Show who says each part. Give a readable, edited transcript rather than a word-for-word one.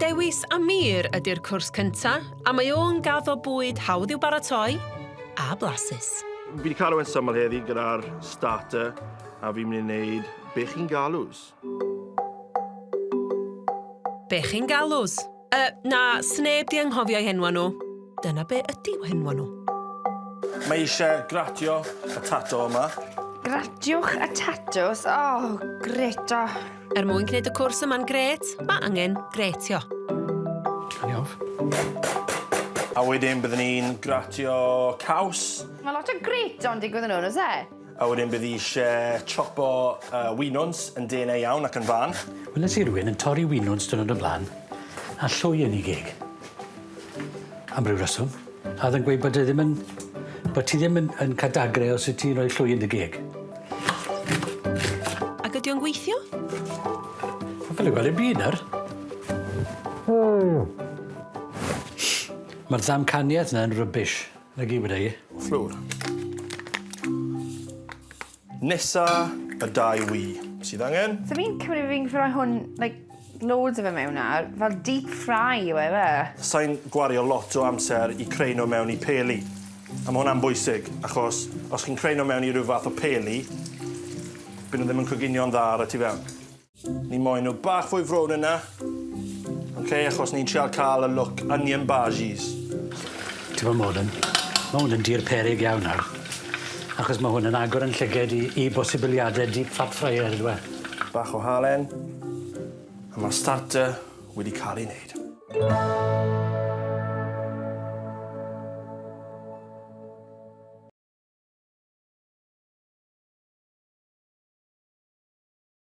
Speaker 1: Dewis Amir ydy'r cwrs cynta, a mae o'n gaddo bwyd hawdd i'w baratoi a blasus.
Speaker 2: Fi wedi cadw e'n syml heddi gyda'r starter, a fi'n mynd i wneud be chi'n galws.
Speaker 1: Be chi'n galws? Yy, na, sneb 'di anghofio eu henwa nhw. Dyna be ydy'w henwa nhw.
Speaker 2: Mae eisiau gratio y tato yma.
Speaker 3: Gratiwch y tatws, oh, gret o.
Speaker 1: Er mwyn gwneud y cwrs yma'n grêt, mae angen gretio.
Speaker 4: Turn it off.
Speaker 2: A wedyn byddwn ni'n gratio caws.
Speaker 3: Mae lot o greto'n digwydd yn hwn, oes e?
Speaker 2: A wedyn bydd eisiau chopo winwns yn denau iawn ac yn fân.
Speaker 4: Weles i rywun yn torri winwns diwrnod o blaen a llwy yn 'i geg. Am ryw reswm. A o'dd e'n gweud bod e ddim yn bod ti ddim yn yn ca'l dagre os wyt ti'n rhoi llwy yn dy geg.
Speaker 1: Ac ydi o'n gweithio?
Speaker 4: Ma' ffili gweld 'im byd nawr. Ma'r ddamcaniaeth 'na yn rybish. 'Na gyd weda i.
Speaker 2: Fflwr. Nesa, y dau wy sydd angen.
Speaker 3: So fi'n cymryd fi'n rhoi hwn, like, loads o fe mewn nawr, fel deep fry yw e, ife?
Speaker 2: Sai'n gwario lot o amser i creu nhw mewn i peli. A ma' hwnna'n bwysig, achos os chi'n creu nhw mewn i ryw fath o peli, by' nhw ddim yn coginio'n dda ar y tu fewn. Ni moyn nhw bach fwy frown yna. Ok, achos ni'n trial cael y look onion bhajis.
Speaker 4: Ti'n gwbo ma' 'wn yn ma' 'wn yn dir peryg iawn nawr. Achos ma' hwn yn agor 'yn llyged i i bosibiliade deep fat fryer on'd yw e?
Speaker 2: Bach o halen. A ma'r starter wedi cael ei wneud.